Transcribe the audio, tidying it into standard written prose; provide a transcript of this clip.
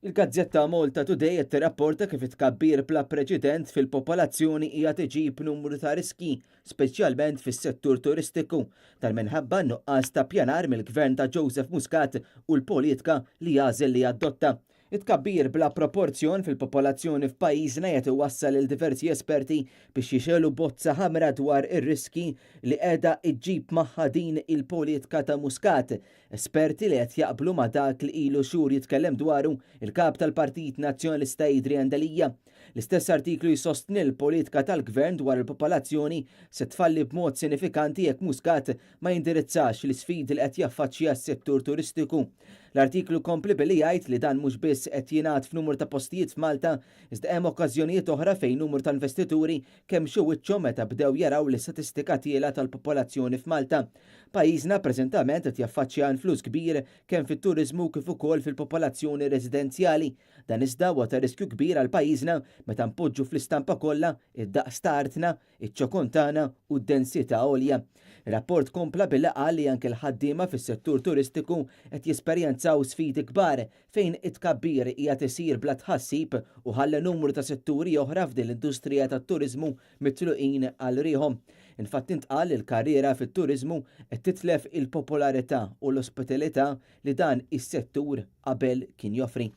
Il-gazzetta Malta Today qed tirrapporta kif it-tkabbir bla preċedent fil-popolazzjoni qiegħed iġib numru ta' riskji, speċjalment fis-settur turistiku. Dan minħabba nuqqas ta' pjanar mill-gvern ta' Joseph Muscat u l-politika li jagħżel li jadotta. It-tkabbir bla proporzjon fil-popolazzjoni f'pajjiżna qed iwassal lil diversi esperti biex jixegħlu bozza ħamra dwar ir-riski li qiegħda iġġib magħha din il-politika ta' Muscat. Esperti li qed jaqblu ma' dak li ilu xhur jitkellem dwaru il-kap tal-Partit Nazzjonalista Adrian Delia. L-istess artiklu jsostni l-politika tal-gvern dwar il-popolazzjoni se tfalli b'mod sinifikanti jekk Muscat ma jindirizzax l-isfidi li qed jaffaċċja s-settur turistiku. L-artiklu kompli billi jgħid li dan mhux biss qed jingħad f'numru ta' postijiet f'Malta, iżda hemm okkażjonijiet oħra fejn numru ta' investituri kemmxu wiċċhom meta bdew jaraw l-istatistika tiela tal-popolazzjoni f'Malta. Pajjiżna preżentament qed jaffaċċja influss kbir kemm fit-turiżmu kif ukoll fil-popolazzjoni residenzjali. Dan iżda huwa ta' riskju kbir għal pajjiżna meta npoġġu fl-istampa kollha id-daqs ta' artna, iċ-ċokon tagħna u d-densità għolja. Ir-rapport kompla billi qal li anke l-ħaddiema fis-settur turistiku qed jesperjenzaw sfidi kbar fejn it-tkabbir qiegħed isir bla tħassib u ħalla numru ta' setturi oħra f'din l-industrija tat-turiżmu mitluqin għal riħhom. Infatti intqal li l-karriera fit-turiżmu qed titlef il-popolarità u l-ospitalità li dan is-settur qabel kien joffri.